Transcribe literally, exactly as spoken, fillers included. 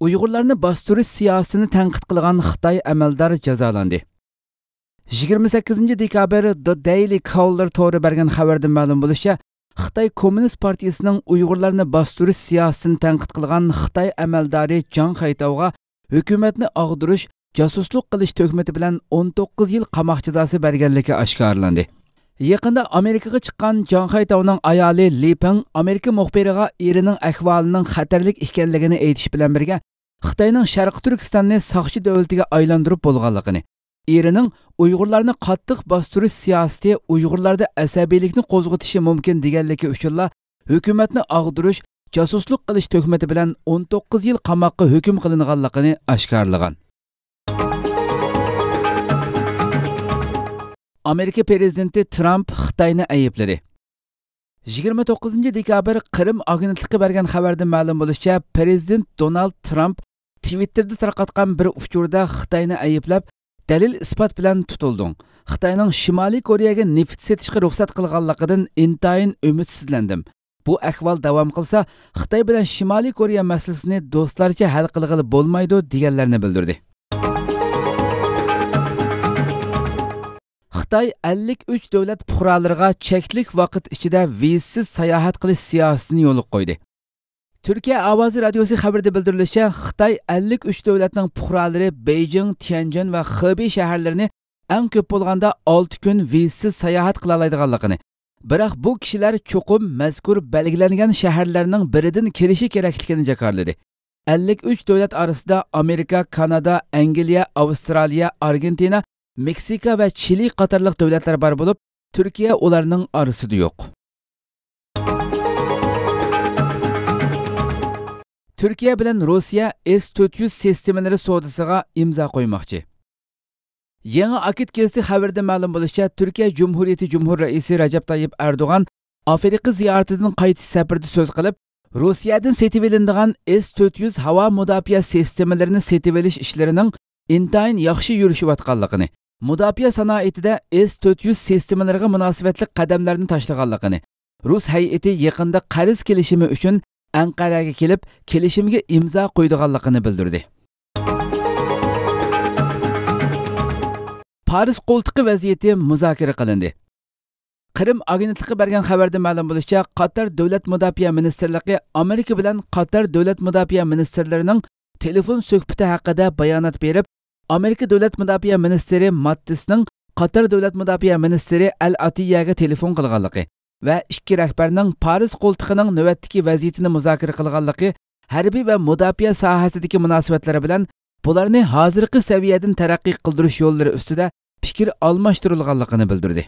ئۇيغۇرلارنى باستۇرۇش سىياسىتىنى تەنقىد قىلغان خىتاي ئەمەلدار جازالاندى. يىگىرمە سەككىزىنچى دېكابىر The Daily Caller تورى بەرگەن خەۋەردىن مەلۇم بولۇشىچە، خىتاي كوممۇنىست پارتىيىسىنىڭ ئۇيغۇرلارنى باستۇرۇش سىياسىتىنى تەنقىد قىلغان خىتاي ئەمەلدارى جاڭ خەيتاۋغا ھۆكۈمەتنى ئاغدۇرۇش، جاسۇسلۇق قىلىش تۆھمىتى بىلەن ئون توققۇز يىل قاماق جازاسى بەرگەنلىكى ئاشكارىلاندى. يېقىندا ئامېرىكىغا چىققان جاڭ خەيتاۋنىڭ ئايالى لى پېڭ ئامېرىكا مۇخبىرىغا ئېرىنىڭ ئەھۋالىنىڭ خەتەرلىك ئىكەنلىكىنى ئېيتىش بىلەن بىرگە، خىتاينىڭ شەرقىي تۈركىستاننى ساقچى دۆلىتىگە ئايلاندۇرۇپ بولغانلىقىنى، ئېرىنىڭ ئۇيغۇرلارنى قاتتىق باستۇرۇش سىياسىتى ئۇيغۇرلاردا ئەسەبىيلىكنى قوزغىتىشى مۇمكىن دېگەنلىكى ئۈچۈنلا ھۆكۈمەتنى ئاغدۇرۇش، جاسۇسلۇق قىلىش تۆھمىتى بىلەن ئون توققۇز يىل قاماققا ھۆكۈم قىلىنغانلىقىنى ئاشكارىلىغان. ئامېرىكا پىرېزىدېنتى ترامپ خىتاينى ئەيىبلىدى. يىگىرمە توققۇزىنچى دېكابىر قىرىم ئاگېنتلىقى بەرگەن خەۋەردىن مەلۇم بولۇشىچە، پىرېزىدېنت دونالد ترامپ تىۋىتتېردا تارقاتقان بىر ئۇچۇردا خىتاينى ئەيىبلەپ، دەلىل-ئىسپات بىلەن تۇتۇلدۇڭ. خىتاينىڭ شىمالىي كورېيەگە نېفىت سېتىشقا رۇخسەت قىلغانلىقىدىن ئىنتايىن ئۈمىدسىزلەندىم. بۇ ئەھۋال داۋام قىلسا، خىتاي بىلەن شىمالىي كورېيە مەسىلىسىنى دوستلارچە ھەل قىلغىلى بولمايدۇ، دېگەنلەرنى بىلدۈردى. خىتاي ئەللىك ئۈچ دۆلەت پۇقرالىرىغا چەكلىك ۋاقىت ئىچىدە ۋىزىسىز ساياھەت قىلىش سىياسىتىنى يولغا قويدى. تۈركىيە ئاۋازى رادىيوسى خەۋىرىدە بىلدۈرۈلۈشىچە، خىتاي ئەللىك ئۈچ دۆلەتنىڭ پۇقرالىرى بېيجىڭ، تيەنجىن ۋە خېبېي شەھەرلىرىنى ئەڭ كۆپ بولغاندا ئالتە كۈن ۋىزىسىز ساياھەت قىلالايدىغانلىقىنى، بىراق بۇ كىشىلەر چوقۇم مەزكۇر بەلگىلەنگەن شەھەرلەرنىڭ بىرىدىن كېلىشى كېرەكلىكىنى جاكارلىدى. ئەللىك ئۈچ دۆلەت ئارىسىدا ئامېرىكا، كانادا، ئەنگلىيە، ئاۋسترالىيە، ئارگېنتىنا، مېكسىكا ۋە چىلى قاتارلىق دۆلەتلەر بار بولۇپ، تۈركىيە ئۇلارنىڭ ئارىسىدا يوق. تۈركىيە بىلەن روسىيە ئېس تۆت يۈز سىستېمىلىرى سودىسىغا ئىمزا قويماقچى. يېڭى ئاكىت گېزىتى خەۋىرىدە مەلۇم بولۇشىچە، تۈركىيە جۇمھۇرىيىتى جۇمھۇر رەئىسى رەجەپ تايىپ ئەردوغان ئافرىقا زىيارىتىدىن قايتىش سەپىرىدە سۆز قىلىپ، روسىيەدىن سېتىۋېلىنىدىغان ئېس تۆت يۈز ھاۋا مۇداپىئە سىستېمىلىرىنى سېتىۋېلىش ئىشلىرىنىڭ ئىنتايىن ياخشى يۈرۈشۈۋاتقانلىقىنى، مۇداپىئە سانائىتىدە ئېس تۆت يۈز سىستېمىلىرىغا مۇناسىۋەتلىك قەدەملەرنى تاشلىغانلىقىنى، رۇس ھەيئىتى يېقىندا قەرز كېلىشىمى ئۈچۈن ئەنقەرەگە كېلىپ، كېلىشىمگە ئىمزا قويىدىغانلىقىنى بىلدۈردى. پارس قولتۇقى ۋەزىيىتى مۇزاكىرە قىلىندى. قىرىم ئاگېنتلىقى بەرگەن خەۋەردە مەلۇم بولۇشىچە، قاتار دۆلەت مۇداپىئە مىنىستىرلىقى ئامېرىكا بىلەن قاتار دۆلەت مۇداپىئە مىنىستىرلىرىنىڭ تېلېفون سۆھبىتى ھەققىدە بايانات بېرىپ، ئامېرىكا دۆلەت مۇداپىئە مىنىستىرى ماتتىسنىڭ قاتار دۆلەت مۇداپىئە مىنىستىرى ئەل ئاتىيەگە تېلېفون قىلغانلىقى ۋە ئىككى رەھبەرنىڭ پارس قولتۇقىنىڭ نۆۋەتتىكى ۋەزىيىتىنى مۇزاكىرە قىلغانلىقى، ھەربىي ۋە مۇداپىئە ساھەسىدىكى مۇناسىۋەتلىرى بىلەن بۇلارنى ھازىرقى سەۋىيەدىن تەرەققىي قىلدۇرۇش يوللىرى ئۈستىدە پىكىر ئالماشتۇرۇلغانلىقىنى بىلدۈردى.